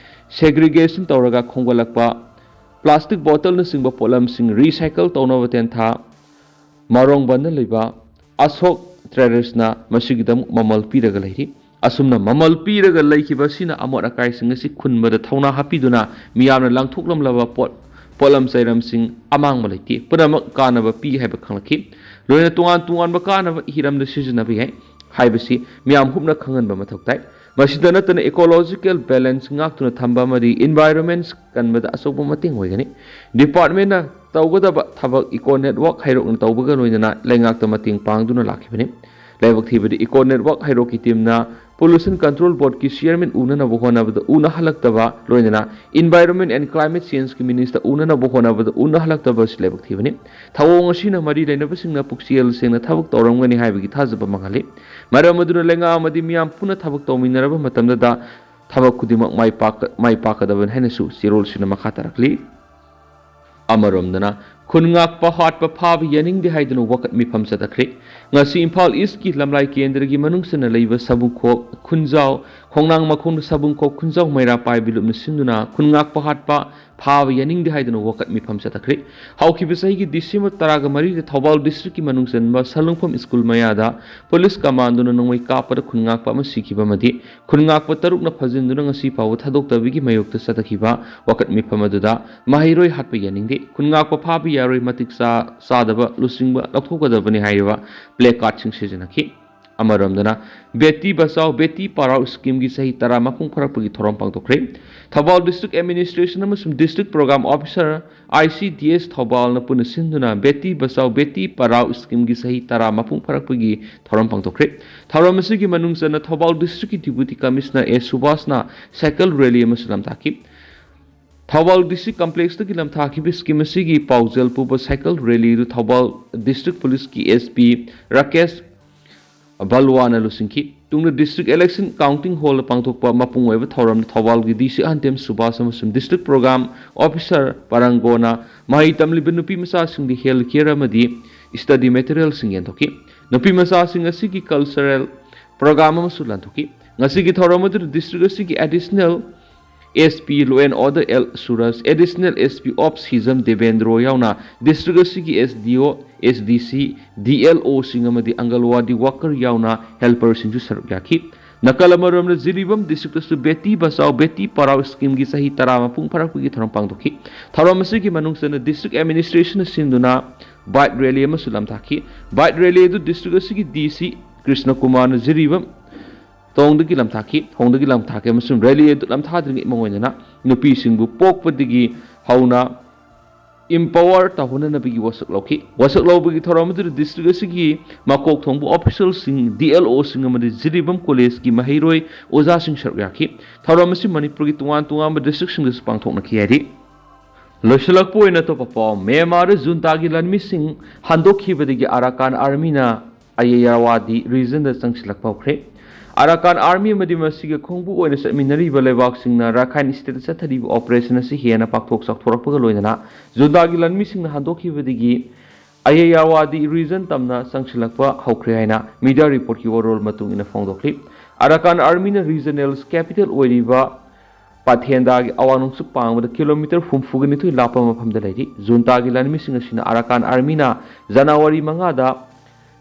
ꯁꯦꯒ꯭ꯔꯤꯒꯦꯁꯟ ꯇꯧꯔꯒ ꯈꯣꯝꯒꯠꯂꯛꯄ ꯄ꯭ꯂꯥꯁꯇꯤꯛ ꯕꯣꯇꯜꯅꯆꯤꯡꯕ ꯄꯣꯠꯂꯝꯁꯤꯡ ꯔꯤꯁꯥꯏꯀꯜ ꯇꯧꯅꯕ ꯇꯦꯟꯊꯥ ꯃꯔꯣꯡꯕꯟꯗ ꯂꯩꯕ ꯑꯁꯣꯛ ꯇ꯭ꯔꯦꯗꯔꯁꯅ ꯃꯁꯤꯒꯤꯗꯃꯛ ꯃꯃꯜ ꯄꯤꯔꯒ ꯂꯩꯔꯤ꯫ ꯑꯁꯨꯝꯅ ꯃꯃꯜ ꯄꯤꯔꯒ ꯂꯩꯈꯤꯕ ꯑꯁꯤꯅ ꯑꯃꯣꯠ ꯑꯀꯥꯏꯁꯤꯡ ꯑꯁꯤ ꯈꯨꯟꯕꯗ ꯊꯧꯅꯥ ꯍꯥꯞꯄꯤꯗꯨꯅ ꯃꯤꯌꯥꯝꯅ ꯂꯪꯊꯣꯛꯂꯝꯂꯕ ꯄꯣꯠ ꯄꯣꯠꯂꯝ ꯆꯩꯔꯝꯁꯤꯡ ꯑꯃꯥꯡꯕ ꯂꯩꯇꯦ, ꯄꯨꯝꯅꯃꯛ ꯀꯥꯟꯅꯕ ꯄꯤ ꯍꯥꯏꯕ ꯈꯪꯂꯛꯈꯤ꯫ ꯂꯣꯏꯅꯅ ꯇꯣꯉꯥꯟ ꯇꯣꯉꯥꯟꯕ ꯀꯥꯟꯅꯕ ꯍꯤꯔꯝꯗ ꯁꯤꯖꯤꯟꯅꯕ ꯌꯥꯏ ꯍꯥꯏꯕꯁꯤ ꯃꯤꯌꯥꯝ ꯍꯨꯞꯅ ꯈꯪꯍꯟꯕ ꯃꯊꯧ ꯇꯥꯏ꯫ ꯃꯁꯤꯗ ꯅꯠꯇꯅ ꯏꯀꯣꯂꯣꯖꯤꯀꯦꯜ ꯕꯦꯂꯦꯟꯁ ꯉꯥꯛꯇꯨꯅ ꯊꯝꯕ ꯑꯃꯗꯤ ꯏꯟꯚꯥꯏꯔꯣꯟꯃꯦꯟꯠ ꯀꯟꯕꯗ ꯑꯆꯧꯕ ꯃꯇꯦꯡ ꯑꯣꯏꯒꯅꯤ꯫ ꯗꯤꯄꯥꯔꯠꯃꯦꯟꯠꯅ ꯇꯧꯒꯗꯕ ꯊꯕꯛ ꯏꯀꯣ ꯅꯦꯠꯋꯥꯛ ꯍꯩꯔꯣꯛꯅ ꯇꯧꯕꯒ ꯂꯣꯏꯅꯅ ꯂꯩꯉꯥꯛꯇ ꯃꯇꯦꯡ ꯄꯥꯡꯗꯨꯅ ꯂꯥꯛꯈꯤꯕꯅꯤ꯫ ꯂꯥꯏꯕꯛ ꯊꯤꯕꯗꯤ ꯏꯀꯣ ꯅꯦꯠꯋꯥꯛ ꯍꯩꯔꯣꯛꯀꯤ ꯇꯤꯝꯅ Pollution Control Boardꯀꯤ chairman ꯎꯅꯅꯕ ꯍꯣꯠꯅꯕꯗ ꯎꯅꯍꯜꯂꯛꯇꯕ, ꯂꯣꯏꯅꯅ Environment and Climate Changeꯀꯤ minister ꯎꯅꯅꯕ ꯍꯣꯠꯅꯕꯗ ꯎꯅꯍꯜꯂꯛꯇꯕ ꯑꯁꯤ ꯂꯥꯏꯕꯛ ꯊꯤꯕꯅꯤ꯫ ꯊꯧꯑꯣꯡ ꯑꯁꯤꯅ ꯃꯔꯤ ꯂꯩꯅꯕꯁꯤꯡꯅ ꯄꯨꯛꯆꯦꯜ ꯁꯦꯡꯅ ꯊꯕꯛ ꯇꯧꯔꯝꯒꯅꯤ ꯍꯥꯏꯕꯒꯤ ꯊꯥꯖꯕ ꯃꯥꯡꯍꯜꯂꯤ꯫ ꯃꯔꯝ ꯑꯗꯨꯅ ꯂꯩꯉꯥꯛ ꯑꯃꯗꯤ ꯃꯤꯌꯥꯝ ꯄꯨꯟꯅ ꯊꯕꯛ ꯇꯧꯃꯤꯟꯅꯔꯕ ꯃꯇꯝꯗꯗ ꯊꯕꯛ ꯈꯨꯗꯤꯡꯃꯛ ꯃꯥꯏ ꯄꯥꯛꯀ-, ꯃꯥꯏ ꯄꯥꯛꯀꯗꯕꯅꯤ ꯍꯥꯏꯅꯁꯨ ꯆꯦꯔꯣꯜꯁꯤꯅ ꯃꯈꯥ ꯇꯥꯔꯛꯂꯤ꯫ ꯑꯃꯔꯣꯝꯗꯅ, ꯈꯨꯟ ꯉꯥꯛꯄ ꯍꯥꯠꯄ ꯐꯥꯕ ꯌꯥꯅꯤꯡꯗꯦ ꯍꯥꯏꯗꯨꯅ ꯋꯥꯀꯠ ꯃꯤꯐꯝ ꯆꯠꯊꯈ꯭ꯔꯦ꯫ ꯉꯁꯤ ꯏꯝꯐꯥꯜ ꯏꯁꯀꯤ ꯂꯝꯂꯥꯏ ꯀꯦꯟꯗ꯭ꯔꯒꯤ ꯃꯅꯨꯡ ꯆꯟꯅ ꯂꯩꯕ ꯁꯕꯨꯡꯈꯣꯛ, ꯈꯨꯟꯖꯥꯎ, ꯈꯣꯡꯅꯥꯡ ꯃꯈꯣꯡꯗ ꯁꯕꯨꯡꯈꯣꯛ, ꯈꯨꯟꯖꯥꯎ ꯃꯩꯔꯥ ꯄꯥꯏꯕꯤ ꯂꯨꯞꯅ ꯁꯤꯟꯗꯨꯅ ꯈꯨꯟ ꯉꯥꯛꯄ ꯍꯥꯠꯄ ꯐꯥꯕ ꯌꯥꯅꯤꯡꯗꯦ ꯍꯥꯏꯗꯨꯅ ꯋꯥꯀꯠ ꯃꯤꯐꯝ ꯆꯠꯊꯈ꯭ꯔꯦ꯫ ꯍꯧꯈꯤꯕ ꯆꯍꯤꯒꯤ ꯗꯤꯁꯦꯝꯕꯔ ꯇꯔꯥꯒ ꯃꯔꯤꯗ ꯊꯧꯕꯥꯜ ꯗꯤꯁꯇ꯭ꯔꯤꯛꯀꯤ ꯃꯅꯨꯡ ꯆꯟꯕ ꯁꯂꯨꯡꯐꯝ ꯁ꯭ꯀꯨꯜ ꯃꯌꯥꯗ ꯄꯨꯂꯤꯁ ꯀꯃꯥꯟꯗꯣꯅ ꯅꯣꯡꯃꯩ ꯀꯥꯞꯄꯗ ꯈꯨꯟ ꯉꯥꯛꯄ ꯑꯃ ꯁꯤꯈꯤꯕ ꯑꯃꯗꯤ ꯈꯨꯟ ꯉꯥꯛꯄ ꯇꯔꯨꯛꯅ ꯐꯥꯖꯤꯟꯗꯨꯅ ꯉꯁꯤ ꯐꯥꯎꯕ ꯊꯥꯗꯣꯛꯇꯕꯒꯤ ꯃꯥꯌꯣꯛꯇ ꯆꯠꯊꯈꯤꯕ ꯋꯥꯀꯠ ꯃꯤꯐꯝ ꯑꯗꯨꯗ ꯃꯍꯩꯔꯣꯏ ꯍꯥꯠꯄ ꯌꯥꯅꯤꯡꯗꯦ, ꯈꯨꯟ ꯉꯥꯛꯄ ꯐꯥꯕ ꯌꯥꯔꯣꯏ, ꯃꯇꯤꯛ ꯆꯥ-, ꯆꯥꯗꯕ ꯂꯨꯆꯤꯡꯕ ꯂꯧꯊꯣꯛꯀꯗꯕꯅꯤ ꯍꯥꯏꯔꯤꯕ placardꯁꯤꯡ ꯁꯤꯖꯤꯟꯅꯈꯤ꯫ ꯑꯃꯔꯣꯝꯗꯅ, ꯕꯦꯇꯤ ꯕꯆꯥꯎ ꯕꯦꯇꯤ ꯄꯔꯥꯎ schemeꯒꯤ ꯆꯍꯤ ꯇꯔꯥ ꯃꯄꯨꯡ ꯐꯥꯔꯛꯄꯒꯤ ꯊꯧꯔꯝ ꯄꯥꯡꯊꯣꯛꯈ꯭ꯔꯦ꯫ ꯊꯧꯕꯥꯜ District Administration ꯑꯃꯁꯨꯡ District Program Officer, I C D S, ꯊꯧꯕꯥꯜꯅ ꯄꯨꯟꯅ ꯁꯤꯟꯗꯨꯅ ꯕꯦꯇꯤ ꯕꯆꯥꯎ ꯕꯦꯇꯤ ꯄꯔꯥꯎ schemeꯒꯤ ꯆꯍꯤ ꯇꯔꯥ ꯃꯄꯨꯡ ꯐꯥꯔꯛꯄꯒꯤ ꯊꯧꯔꯝ ꯄꯥꯡꯊꯣꯛꯈ꯭ꯔꯦ꯫ ꯊꯧꯔꯝ ꯑꯁꯤꯒꯤ ꯃꯅꯨꯡ ꯆꯟꯅ ꯊꯧꯕꯥꯜ Districtꯀꯤ Deputy Commissioner ꯑꯦ ꯁꯨꯕꯥꯁꯅ cycle rally ꯑꯃꯁꯨ ꯂꯝꯊꯥꯈꯤ꯫ ꯊꯧꯕꯥꯜ District Complexꯇꯒꯤ ꯂꯝꯊꯥꯈꯤꯕ scheme ꯑꯁꯤꯒꯤ ꯄꯥꯎꯖꯦꯜ ꯄꯨꯕ cycle rally ꯑꯗꯨ Thoubal District Policeꯀꯤ S P Rakesh ꯕꯜꯋꯥꯅ ꯂꯨꯆꯤꯡꯈꯤ꯫ ꯇꯨꯡꯗ District Election Counting Hallꯗ ꯄꯥꯡꯊꯣꯛꯄ ꯃꯄꯨꯡ ꯑꯣꯏꯕ ꯊꯧꯔꯝꯗ ꯊꯧꯕꯥꯜꯒꯤ D C ꯑꯍꯟꯇꯦꯝ ꯁꯨꯕꯥꯁ ꯑꯃꯁꯨꯡ District Program Officer ꯄꯔꯥꯡꯒꯣꯅ ꯃꯍꯩ ꯇꯝꯂꯤꯕ ꯅꯨꯄꯤ ꯃꯆꯥꯁꯤꯡꯗ health care ꯑꯃꯗꯤ study materialꯁꯤꯡ ꯌꯦꯟꯊꯣꯛꯈꯤ꯫ ꯅꯨꯄꯤ ꯃꯆꯥꯁꯤꯡ ꯑꯁꯤꯒꯤ cultural program ꯑꯃꯁꯨ ꯂꯥꯟꯊꯣꯛꯈꯤ꯫ ꯉꯁꯤꯒꯤ ꯊꯧꯔꯝ ꯑꯗꯨꯗ district ꯑꯁꯤꯒꯤ Additional S P Law and Order L Suraj, Additional S P Op ꯁꯤꯖꯝ Devendro ꯌꯥꯎꯅ district ꯑꯁꯤꯒꯤ S D O, S D C, D L Oꯁꯤꯡ ꯑꯃꯗꯤ ꯑꯪꯒꯜꯋꯥꯗꯤ worker ꯌꯥꯎꯅ helperꯁꯤꯡꯁꯨ ꯁꯔꯨꯛ ꯌꯥꯈꯤ꯫ ꯅꯥꯀꯜ ꯑꯃꯔꯣꯝꯗ ꯖꯤꯔꯤꯕꯥꯝ districtꯇꯁꯨ ꯕꯦꯇꯤ ꯕꯆꯥꯎ ꯕꯦꯇꯤ ꯄꯔꯥꯎ schemeꯒꯤ ꯆꯍꯤ ꯇꯔꯥ ꯃꯄꯨꯡ ꯐꯥꯔꯛꯄꯒꯤ ꯊꯧꯔꯝ ꯄꯥꯡꯊꯣꯛꯈꯤ꯫ ꯊꯧꯔꯝ ꯑꯁꯤꯒꯤ ꯃꯅꯨꯡ ꯆꯟꯅ district administrationꯅ ꯁꯤꯟꯗꯨꯅ bike rally ꯑꯃꯁꯨ ꯂꯝꯊꯥꯈꯤ꯫ Bike rally ꯑꯗꯨ district ꯑꯁꯤꯒꯤ D C ꯀ꯭ꯔꯤꯁꯅ ꯀꯨꯃꯥꯔꯅ ꯖꯤꯔꯤꯕꯥꯝ ꯊꯣꯡꯗꯒꯤ ꯂꯝꯊꯥꯈꯤ, ꯊꯣꯡꯗꯒꯤ ꯂꯝꯊꯥꯈꯤ ꯑꯃꯁꯨꯡ rally ꯑꯗꯨ ꯂꯝꯊꯥꯗ꯭ꯔꯤꯉꯩ ꯃꯉꯣꯟꯗꯅ ꯅꯨꯄꯤꯁꯤꯡꯕꯨ ꯄꯣꯛꯄꯗꯒꯤ ꯍꯧꯅ empower ꯇꯧꯍꯟꯅꯅꯕꯒꯤ ꯋꯥꯁꯛ ꯂꯧꯈꯤ꯫ ꯋꯥꯁꯛ ꯂꯧꯕꯒꯤ ꯊꯧꯔꯝ ꯑꯗꯨꯗ ꯗꯤꯁꯇ꯭ꯔꯤꯛ ꯑꯁꯤꯒꯤ ꯃꯀꯣꯛ ꯊꯣꯡꯕ ꯑꯣꯐꯤꯁꯤꯌꯦꯜꯁꯤꯡ, ꯗꯤ ꯑꯦꯜ ꯑꯣꯁꯤꯡ ꯑꯃꯗꯤ ꯖꯤꯔꯤꯕꯥꯝ ꯀꯣꯂꯦꯖꯀꯤ ꯃꯍꯩꯔꯣꯏ ꯑꯣꯖꯥꯁꯤꯡ ꯁꯔꯨꯛ ꯌꯥꯈꯤ꯫ ꯊꯧꯔꯝ ꯑꯁꯤ ꯃꯅꯤꯄꯨꯔꯒꯤ ꯇꯣꯉꯥꯟ ꯇꯣꯉꯥꯟꯕ ꯗꯤꯁꯇ꯭ꯔꯤꯛꯁꯤꯡꯗꯁꯨ ꯄꯥꯡꯊꯣꯛꯅꯈꯤ ꯍꯥꯏꯔꯤ꯫ ꯂꯣꯏꯁꯤꯜꯂꯛꯄ ꯑꯣꯏꯅ ꯑꯇꯣꯞꯄ ꯄꯥꯎ꯫ ꯃ꯭ꯌꯥꯟꯃꯥꯔꯗ ꯖꯨꯟꯇꯥꯒꯤ ꯂꯥꯟꯃꯤꯁꯤꯡ ꯍꯟꯗꯣꯛꯈꯤꯕꯗꯒꯤ ꯑꯔꯥꯀꯥꯟ ꯑꯥꯔꯃꯤꯅ ꯑꯌꯦꯌꯥꯋꯥꯗꯤ ꯔꯤꯖꯟꯗ ꯆꯪꯁꯤꯜꯂꯛꯄ ꯍꯧꯈ꯭ꯔꯦ꯫ ꯑꯔꯥꯀꯥꯟ ꯑꯥꯔꯃꯤ ꯑꯃꯗꯤ ꯃꯁꯤꯒ ꯈꯣꯡꯕꯨ ꯑꯣꯏꯅ ꯆꯠꯃꯤꯟꯅꯔꯤꯕ ꯂꯩꯕꯥꯛꯁꯤꯡꯅ ꯔꯥꯈꯥꯏꯟ ꯁ꯭ꯇꯦꯠꯇ ꯆꯠꯊꯔꯤꯕ ꯑꯣꯄꯔꯦꯁꯟ ꯑꯁꯤ ꯍꯦꯟꯅ ꯄꯥꯛꯊꯣꯛ ꯆꯥꯎꯊꯣꯔꯛꯄꯒ ꯂꯣꯏꯅꯅ ꯖꯨꯟꯇꯥꯒꯤ ꯂꯥꯟꯃꯤꯁꯤꯡꯅ ꯍꯟꯗꯣꯛꯈꯤꯕꯗꯒꯤ ꯑꯌꯦꯌꯥꯋꯥꯗꯤ ꯔꯤꯖꯟ ꯇꯝꯅ ꯆꯪꯁꯤꯜꯂꯛꯄ ꯍꯧꯈ꯭ꯔꯦ ꯍꯥꯏꯅ ꯃꯤꯗꯤꯌꯥ ꯔꯤꯄꯣꯔꯠꯀꯤ ꯋꯥꯔꯣꯜ ꯃꯇꯨꯡ ꯏꯟꯅ ꯐꯣꯡꯗꯣꯛꯂꯤ꯫ ꯑꯔꯥꯀꯥꯟ ꯑꯥꯔꯃꯤꯅ ꯔꯤꯖꯅꯦꯜ ꯀꯦꯄꯤꯇꯦꯜ ꯑꯣꯏꯔꯤꯕ ꯄꯥꯊꯦꯟꯗꯥꯒꯤ ꯑꯋꯥꯡ ꯅꯣꯡꯆꯨꯞ ꯄꯥꯡꯕꯗ ꯀꯤꯂꯣꯃꯤꯇꯔ ꯍꯨꯝꯐꯨꯒ ꯅꯤꯊꯣꯏ ꯂꯥꯞꯄ ꯃꯐꯝꯗ ꯂꯩꯔꯤ꯫ ꯖꯨꯟꯇꯥꯒꯤ ꯂꯥꯟꯃꯤꯁꯤꯡ ꯑꯁꯤꯅ ꯑꯔꯥꯀꯥꯟ ꯑꯥꯔꯃꯤꯅ ꯖꯅꯋꯥꯔꯤ ꯃꯉꯥꯗ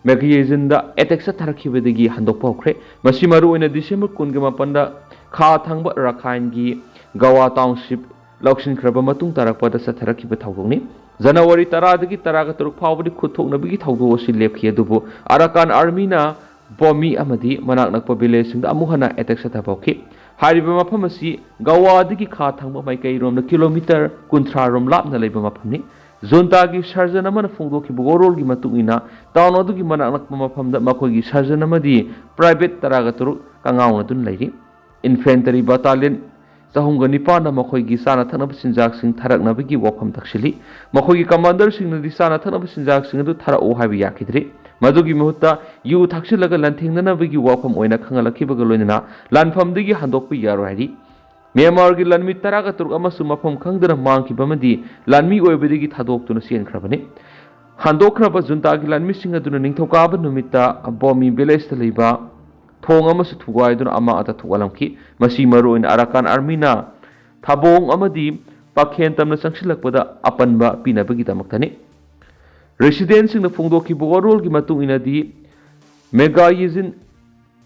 ꯃꯦꯒꯌꯦꯖꯤꯟꯗ ꯑꯦꯇꯦꯛ ꯆꯠꯊꯔꯛꯈꯤꯕꯗꯒꯤ ꯍꯟꯗꯣꯛꯄ ꯍꯧꯈ꯭ꯔꯦ꯫ ꯃꯁꯤ ꯃꯔꯨꯑꯣꯏꯅ ꯗꯤꯁꯦꯝꯕꯔ ꯀꯨꯟꯒꯤ ꯃꯥꯄꯟꯗ ꯈꯥ ꯊꯪꯕ ꯔꯥꯈꯥꯏꯟꯒꯤ ꯒꯋꯥ ꯇꯥꯎꯟꯁꯤꯞ ꯂꯧꯁꯤꯟꯈ꯭ꯔꯕ ꯃꯇꯨꯡ ꯇꯥꯔꯛꯄꯗ ꯆꯠꯊꯔꯛꯈꯤꯕ ꯊꯧꯗꯣꯛꯅꯤ꯫ ꯖꯅꯋꯥꯔꯤ ꯇꯔꯥꯗꯒꯤ ꯇꯔꯥꯒ ꯇꯔꯨꯛ ꯐꯥꯎꯕꯗꯤ ꯈꯨꯠ ꯊꯣꯛꯅꯕꯒꯤ ꯊꯧꯗꯣꯛ ꯑꯁꯤ ꯂꯦꯞꯈꯤ, ꯑꯗꯨꯕꯨ ꯑꯔꯥꯀꯥꯟ ꯑꯥꯔꯃꯤꯅ ꯕꯣꯃꯤ ꯑꯃꯗꯤ ꯃꯅꯥꯛ ꯅꯛꯄ ꯚꯤꯂꯦꯖꯁꯤꯡꯗ ꯑꯃꯨꯛ ꯍꯟꯅ ꯑꯦꯇꯦꯛ ꯆꯠꯊꯕ ꯍꯧꯈꯤ꯫ ꯍꯥꯏꯔꯤꯕ ꯃꯐꯝ ꯑꯁꯤ ꯒꯋꯥꯗꯒꯤ ꯈꯥ ꯊꯪꯕ ꯃꯥꯏꯀꯩꯔꯣꯝꯗ ꯀꯤꯂꯣꯃꯤꯇꯔ ꯀꯨꯟꯊ꯭ꯔꯥ ꯔꯣꯝ ꯂꯥꯞꯅ ꯂꯩꯕ ꯃꯐꯝꯅꯤ꯫ ꯖꯨꯟꯇꯥꯒꯤ ꯁꯔꯖꯟ ꯑꯃꯅ ꯐꯣꯡꯗꯣꯛꯈꯤꯕ ꯋꯥꯔꯣꯜꯒꯤ ꯃꯇꯨꯡ ꯏꯟꯅ, ꯇꯥꯎꯟ ꯑꯗꯨꯒꯤ ꯃꯅꯥꯛ ꯅꯛꯄ ꯃꯐꯝꯗ ꯃꯈꯣꯏꯒꯤ ꯁꯔꯖꯟ ꯑꯃꯗꯤ ꯄ꯭ꯔꯥꯏꯚꯦꯠ ꯇꯔꯥꯒ ꯇꯔꯨꯛ ꯀꯉꯥꯎꯅꯗꯨꯅ ꯂꯩꯔꯤ꯫ ꯏꯟꯐꯦꯟꯇꯔꯤ ꯕꯇꯥꯂꯤꯌꯟ ꯆꯍꯨꯝꯒ ꯅꯤꯄꯥꯟꯅ ꯃꯈꯣꯏꯒꯤ ꯆꯥꯅ ꯊꯛꯅꯕ ꯆꯤꯟꯖꯥꯛꯁꯤꯡ ꯊꯥꯔꯛꯅꯕꯒꯤ ꯋꯥꯐꯝ ꯇꯛꯁꯤꯜꯂꯤ꯫ ꯃꯈꯣꯏꯒꯤ ꯀꯃꯥꯟꯗꯔꯁꯤꯡꯅꯗꯤ ꯆꯥꯅ ꯊꯛꯅꯕ ꯆꯤꯟꯖꯥꯛꯁꯤꯡ ꯑꯗꯨ ꯊꯥꯔꯛꯎ ꯍꯥꯏꯕ ꯌꯥꯈꯤꯗ꯭ꯔꯤ꯫ ꯃꯗꯨꯒꯤ ꯃꯍꯨꯠꯇ ꯌꯨ ꯊꯛꯆꯤꯜꯂꯒ ꯂꯥꯟꯊꯦꯡꯅꯅꯕꯒꯤ ꯋꯥꯐꯝ ꯑꯣꯏꯅ ꯈꯪꯍꯜꯂꯛꯈꯤꯕꯒ ꯂꯣꯏꯅꯅ ꯂꯥꯟꯐꯝꯗꯒꯤ ꯍꯟꯗꯣꯛꯄ ꯌꯥꯔꯣꯏ ꯍꯥꯏꯔꯤ꯫ ꯃ꯭ꯌꯥꯟꯃꯥꯔꯒꯤ ꯂꯥꯟꯃꯤ ꯇꯔꯥꯒ ꯇꯔꯨꯛ ꯑꯃꯁꯨ ꯃꯐꯝ ꯈꯪꯗꯅ ꯃꯥꯡꯈꯤꯕ ꯑꯃꯗꯤ ꯂꯥꯟꯃꯤ ꯑꯣꯏꯕꯗꯒꯤ ꯊꯥꯗꯣꯛꯇꯨꯅ ꯆꯦꯟꯈ꯭ꯔꯕꯅꯤ꯫ ꯍꯟꯗꯣꯛꯈ꯭ꯔꯕ ꯖꯨꯟꯇꯥꯒꯤ ꯂꯥꯟꯃꯤꯁꯤꯡ ꯑꯗꯨꯅ ꯅꯤꯡꯊꯧꯀꯥꯕ ꯅꯨꯃꯤꯠꯇ ꯕꯣꯃꯤ ꯚꯤꯂꯦꯖꯇ ꯂꯩꯕ ꯊꯣꯡ ꯑꯃꯁꯨ ꯊꯨꯒꯥꯏꯗꯨꯅ ꯑꯃꯥꯡ ꯑꯇꯥ ꯊꯣꯛꯍꯜꯂꯝꯈꯤ꯫ ꯃꯁꯤ ꯃꯔꯨꯑꯣꯏꯅ ꯑꯔꯥꯀꯥꯟ ꯑꯥꯔꯃꯤꯅ ꯊꯥꯕꯣꯡ ꯑꯃꯗꯤ ꯄꯥꯈꯦꯟ ꯇꯝꯅ ꯆꯪꯁꯤꯜꯂꯛꯄꯗ ꯑꯄꯟꯕ ꯄꯤꯅꯕꯒꯤꯗꯃꯛꯇꯅꯤ꯫ ꯔꯦꯁꯤꯗꯦꯟꯁꯤꯡꯅ ꯐꯣꯡꯗꯣꯛꯈꯤꯕ ꯋꯥꯔꯣꯜꯒꯤ ꯃꯇꯨꯡ ꯏꯟꯅꯗꯤ, ꯃꯦꯒꯥꯌꯤꯖꯤꯟ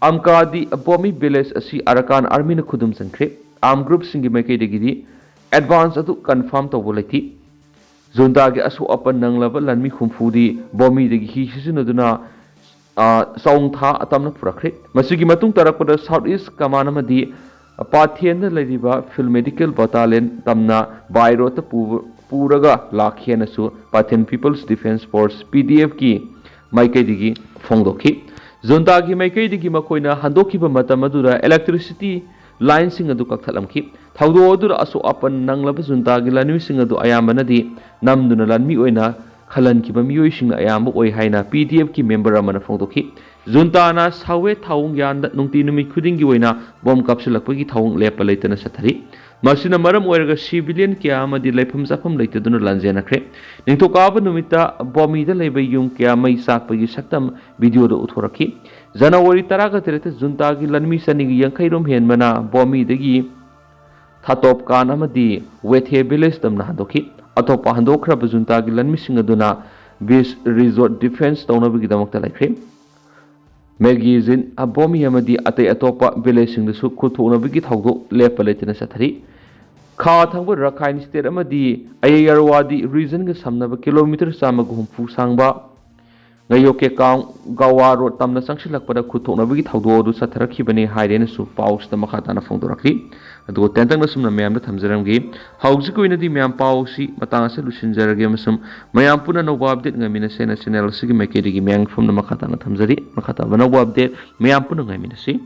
ꯑꯝꯀꯥꯗꯤ ꯕꯣꯃꯤ ꯚꯤꯂꯦꯖ ꯑꯁꯤ ꯑꯔꯥꯀꯥꯟ ꯑꯥꯔꯃꯤꯅ ꯈꯨꯗꯨꯝ ꯆꯟꯈ꯭ꯔꯦ꯫ ꯑꯥꯔꯝ ꯒ꯭ꯔꯨꯞꯁꯤꯡꯒꯤ ꯃꯥꯏꯀꯩꯗꯒꯤꯗꯤ ꯑꯦꯗꯚꯥꯟꯁ ꯑꯗꯨ ꯀꯟꯐꯥꯔꯝ ꯇꯧꯕ ꯂꯩꯇꯦ꯫ ꯖꯨꯟꯇꯥꯒꯤ ꯑꯁꯣꯛ ꯑꯄꯟ ꯅꯪꯂꯕ ꯂꯥꯟꯃꯤ ꯍꯨꯝꯐꯨꯗꯤ ꯕꯣꯃꯤꯗꯒꯤ ꯍꯤ ꯁꯤꯖꯤꯟꯅꯗꯨꯅ, ꯑ, ꯆꯥꯎꯪꯊꯥ ꯇꯝꯅ ꯄꯨꯔꯛꯈ꯭ꯔꯦ꯫ ꯃꯁꯤꯒꯤ ꯃꯇꯨꯡ ꯇꯥꯔꯛꯄꯗ ꯁꯥꯎꯠ ꯏꯁ ꯀꯃꯥꯟ ꯑꯃꯗꯤ ꯄꯥꯊꯦꯟꯗ ꯂꯩꯔꯤꯕ ꯐꯤꯜ ꯃꯦꯗꯤꯀꯦꯜ ꯕꯇꯥꯂꯤꯌꯟ ꯇꯝꯅ ꯕꯥꯏ ꯔꯣꯗꯇ ꯄꯨꯕ ꯄꯨꯔꯒ ꯂꯥꯛꯈꯤ ꯍꯥꯏꯅꯁꯨ Pathen People's Defence Force, ꯄꯤ ꯗꯤ ꯑꯦꯐꯀꯤ ꯃꯥꯏꯀꯩꯗꯒꯤ ꯐꯣꯡꯗꯣꯛꯈꯤ꯫ ꯖꯨꯟꯇꯥꯒꯤ ꯃꯥꯏꯀꯩꯗꯒꯤ ꯃꯈꯣꯏꯅ ꯍꯟꯗꯣꯛꯈꯤꯕ ꯃꯇꯝ ꯑꯗꯨꯗ electricity lineꯁꯤꯡ ꯑꯗꯨ ꯀꯛꯊꯠꯂꯝꯈꯤ꯫ ꯊꯧꯗꯣꯛ ꯑꯗꯨꯗ ꯑꯁꯣꯛ ꯑꯄꯟ ꯅꯪꯂꯕ ꯖꯨꯟꯇꯥꯒꯤ ꯂꯥꯟꯃꯤꯁꯤꯡ ꯑꯗꯨ ꯑꯌꯥꯝꯕꯅꯗꯤ ꯅꯝꯗꯨꯅ ꯂꯥꯟꯃꯤ ꯑꯣꯏꯅ ꯈꯜꯍꯟꯈꯤꯕ ꯃꯤꯑꯣꯏꯁꯤꯡꯅ ꯑꯌꯥꯝꯕ ꯑꯣꯏ ꯍꯥꯏꯅ ꯄꯤ ꯗꯤ ꯑꯦꯐꯀꯤ member ꯑꯃꯅ ꯐꯣꯡꯗꯣꯛꯈꯤ꯫ ꯖꯨꯟꯇꯥꯅ ꯁꯥꯋꯦ ꯊꯥꯎꯡ ꯌꯥꯟꯗ ꯅꯨꯡꯇꯤ ꯅꯨꯃꯤꯠ ꯈꯨꯗꯤꯡꯒꯤ ꯑꯣꯏꯅ ꯕꯣꯝ ꯀꯥꯞꯁꯤꯜꯂꯛꯄꯒꯤ ꯊꯧꯑꯣꯡ ꯂꯦꯞꯄ ꯂꯩꯇꯅ ꯆꯠꯊꯔꯤ꯫ ꯃꯁꯤꯅ ꯃꯔꯝ ꯑꯣꯏꯔꯒ civilian ꯀꯌꯥ ꯑꯃꯗꯤ ꯂꯩꯐꯝ ꯆꯥꯐꯝ ꯂꯩꯇꯗꯨꯅ ꯂꯥꯟꯖꯦꯟꯅꯈ꯭ꯔꯦ꯫ ꯅꯤꯡꯊꯧꯀꯥꯕ ꯅꯨꯃꯤꯠꯇ ꯕꯣꯃꯤꯗ ꯂꯩꯕ ꯌꯨꯝ ꯀꯌꯥ ꯃꯩ ꯆꯥꯛꯄꯒꯤ ꯁꯛꯇꯝ videoꯗ ꯎꯠꯊꯣꯔꯛꯈꯤ꯫ ꯖꯅꯋꯥꯔꯤ ꯇꯔꯥꯒ ꯇꯔꯦꯠꯇ ꯖꯨꯟꯇꯥꯒꯤ ꯂꯥꯟꯃꯤ ꯆꯅꯤꯒ ꯌꯥꯡꯈꯩ ꯔꯣꯝ ꯍꯦꯟꯕꯅ ꯕꯣꯃꯤꯗꯒꯤ ꯊꯥꯇꯣꯞꯀꯥꯟ ꯑꯃꯗꯤ ꯋꯦꯊꯦ village ꯇꯝꯅ ꯍꯟꯗꯣꯛꯈꯤ꯫ ꯑꯇꯣꯞꯄ ꯍꯟꯗꯣꯛꯈ꯭ꯔꯕ ꯖꯨꯟꯇꯥꯒꯤ ꯂꯥꯟꯃꯤꯁꯤꯡ ꯑꯗꯨꯅ beach resort defence ꯇꯧꯅꯕꯒꯤꯗꯃꯛꯇ ꯂꯩꯈ꯭ꯔꯦ꯫ ꯃꯦꯒꯤꯖꯤꯟ, ꯑꯕꯣꯃꯤ ꯑꯃꯗꯤ ꯑꯇꯩ ꯑꯇꯣꯞꯄ villageꯁꯤꯡꯗꯁꯨ ꯈꯨꯠꯊꯣꯛꯅꯕꯒꯤ ꯊꯧꯗꯣꯛ ꯂꯦꯞꯄ ꯂꯩꯇꯅ ꯆꯠꯊꯔꯤ꯫ ꯈꯥ ꯊꯪꯕ ꯔꯈꯥꯏꯟ state ꯑꯃꯗꯤ ꯑꯌꯥꯌꯔꯋꯥꯗꯤ regionꯒ ꯁꯝꯅꯕ kilometre ꯆꯥꯝꯃꯒ ꯍꯨꯝꯐꯨ ꯁꯥꯡꯕ ꯉꯌꯣꯀꯦꯀꯥꯡ ꯒꯋꯥ road ꯇꯝꯅ ꯆꯪꯁꯤꯜꯂꯛꯄꯗ ꯈꯨꯠꯊꯣꯛꯅꯕꯒꯤ ꯊꯧꯗꯣꯛ ꯑꯗꯨ ꯆꯠꯊꯔꯛꯈꯤꯕꯅꯤ ꯍꯥꯏꯔꯦꯅꯁꯨ ꯄꯥꯎꯁꯤꯗ ꯃꯈꯥ ꯇꯥꯅ ꯐꯣꯡꯗꯣꯔꯛꯂꯤ꯫ ꯑꯗꯨꯒ ꯇꯦꯟꯇꯛꯅ ꯁꯨꯝꯅ ꯃꯌꯥꯝꯗ ꯊꯝꯖꯔꯝꯒꯦ꯫ ꯍꯧꯖꯤꯛꯀꯤ ꯑꯣꯏꯅꯗꯤ ꯃꯌꯥꯝ ꯄꯥꯎ ꯑꯁꯤ ꯃꯇꯥꯡ ꯑꯁꯤꯗ ꯂꯣꯏꯁꯤꯟꯖꯔꯒꯦ ꯑꯃꯁꯨꯡ ꯃꯌꯥꯝ ꯄꯨꯟꯅ ꯑꯅꯧꯕ update ꯉꯥꯏꯃꯤꯟꯅꯁꯦꯅ channel ꯑꯁꯤꯒꯤ ꯃꯥꯏꯀꯩꯗꯒꯤ ꯃꯌꯥꯝꯒꯤ ꯐꯝꯅ ꯃꯈꯥ ꯇꯥꯅ ꯊꯝꯖꯔꯤ꯫ ꯃꯈꯥ ꯇꯥꯕ ꯑꯅꯧꯕ update ꯃꯌꯥꯝ ꯄꯨꯟꯅ ꯉꯥꯏꯃꯤꯟꯅꯁꯤ꯫